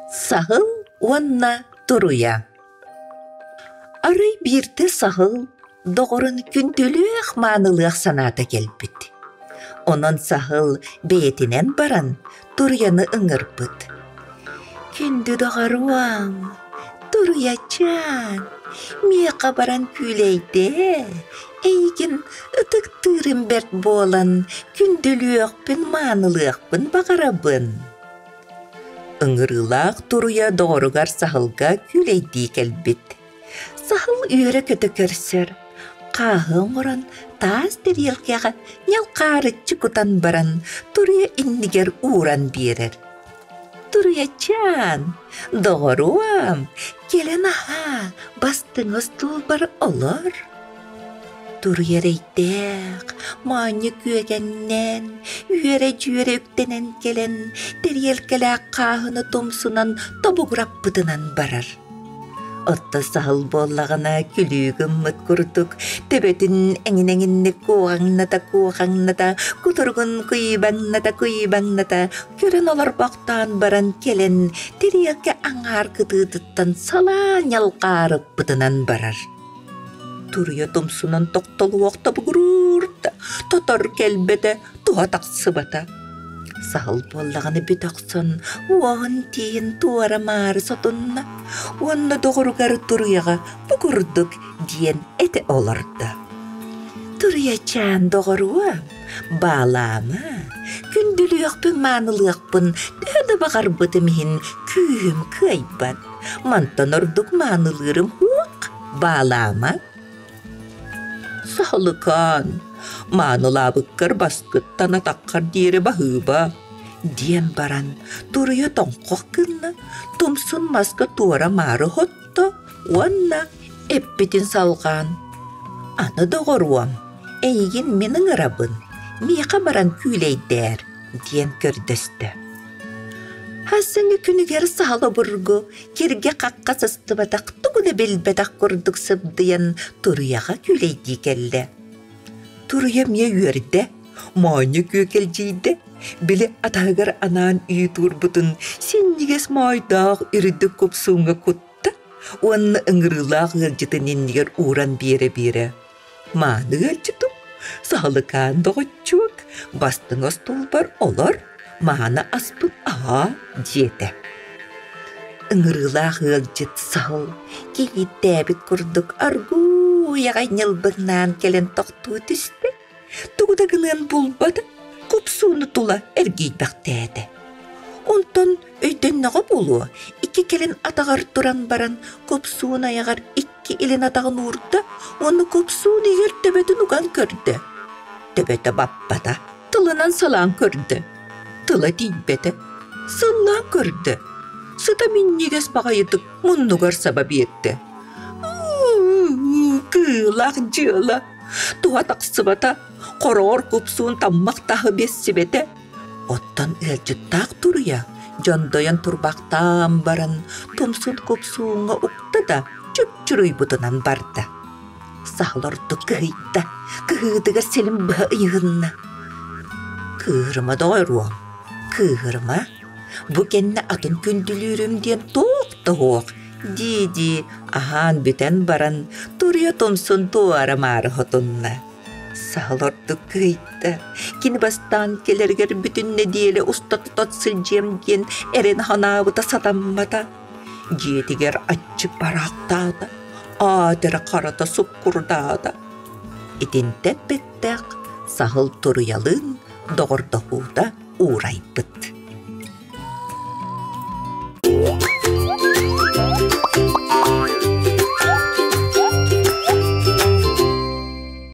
Саһыл уонна туруйа. Арай биирдэ саһыл доҕорун күндүлүөх-маанылыах санаата кэлбит. Онон саһыл бэйэтинэн баран туруйаны ыҥырбыт. «Күндү доҕоруом, туруйачаан, миэхэ баран күүлэйдээ, эйигин ытыктыырым бэрт буолан күндүлүөхпүн-маанылыахпын баҕарабын» Ыҥырыылаах туруйа доҕоругар саһылга күүлэйдии кэлбит. Саһыл үөрэ-көтө көрсөр, хааһы оҥорон таас тэриэлкэҕэ ньалхаарыччы кутан баран туруйа иннигэр ууран биэрэр. «Туруйачаан, доҕоруом, кэлэн аһаа, бастыҥ остуолбар олор» Туруйа эрэйдээх, моонньу күөгэҥнээн, үөрэ-дьүөрэ үктэнэн кэлэн, тэриэлкэлээх хааһыны тумсунан тобугураппытынан барар. Отто саһыл буоллаҕына күлүү гыммыт курдук, төбөтүн эҥин-эҥинник куоҕаҥната-куоҕаҥната, кутуругун куйбаҥната-куйбаҥната көрөн олорбохтоон баран кэлэн, тэриэлкэ аҥаар кытыытыттан салаа ньалҕаарыппытынан барар. Туруйа тумсунан тохтолуох тобугуруур да, тотор кэлбэтэ, туһа тахсыбата. Саһыл буоллаҕына бүтэ охсон, уоһун тииһин туора-маары сотунна уонна доҕоругар туруйаҕа бу курдук диэн этэ олордо: «Туруйачаан доҕоруом, баалаама, күндүлүөхпүн-маанылыахпын төһө да баҕарбытым иһин күүһүм кыайбат. Мантан ордук маанылыырым уох, баалаама. Саһылыкаан, маанылаабыккар баскыттан атаххар диэри баһыыба, диэн баран туруйа тоҥхох гынна, тумсун маска туора-маары хотто уонна эппитин салҕаан: «Аны доҕоруом, эйигин мин ыҥырабын, миэхэ баран күүлэйдээр» диэн көрдөстө. Хасыҥы күнүгэр саһыл обургу киргэ-хахха сыстыбатах тугу да билбэтэх курдук сыбдыйан туруйаҕа күүлэйдии кэллэ. Туруйа эмиэ үөрдэ, моонньу күөкэлдьийдэ, били атаһыгар анаан үүт уурбутун синньигэс моойдоох үрдүк купсууҥҥа кутта уонна ыҥырыылаах ыалдьытын иннигэр ууран биэрэ-биэрэ Мааны ыалдьытым, саһылыкаан доҕоччуок, бастыҥ остуолбар олор, мааны аспыт аһаа диэтэ. Ыҥырыылаах ыалдьыт саһыл кийииттээбит курдук аргыый аҕай ньылбыҥнаан кэлэн тохтуу түстэ. Тугу да гыныан булбата, купсууну тула эргийбэхтээтэ. Онтон өйдөннөҕө буолуо, икки кэлин атаҕар туран баран купсуун айаҕар икки илин атаҕын уурда уонна купсуун иһигэр төбөтүн уган көрдө. Төбөтө баппата, тылынан салаан көрдө. Тыла тиийбэтэ, сыллаан көрдө. Сыта минньигэс баҕайытык муннугар саба биэрдэ. Кыылаах дьыала, туһа тахсыбата, хороҕор купсуун таммах таһы биэссибэтэ. Оттон ыалдьыттаах туруйа дьондойон турбахтаан баран тумсун купсууҥҥа укта да чупчуруйбутунан барда. Саһыл ордук кыһыйда, кыһыытыгар силин быһа ыйыһынна. Кыыһырыма доҕоруом, кыыһырыма, бу кэннэ атын күндүлүүрүм диэн туох да суох дии-дии аһаан бүтэн баран туруйа тумсун туора-маары хотунна. Саһыл ордук кыһыйда. Кини бастаан кэлэригэр бүтүн нэдиэлэ устата тот сылдьыам диэн эрэн санаабыта сатаммата. Дьиэтигэр аччык бараахтаата, аат эрэ харата суккурдаата. Итинтэн бэттэх саһыл туруйалыын доҕордоһуута уурайбыт.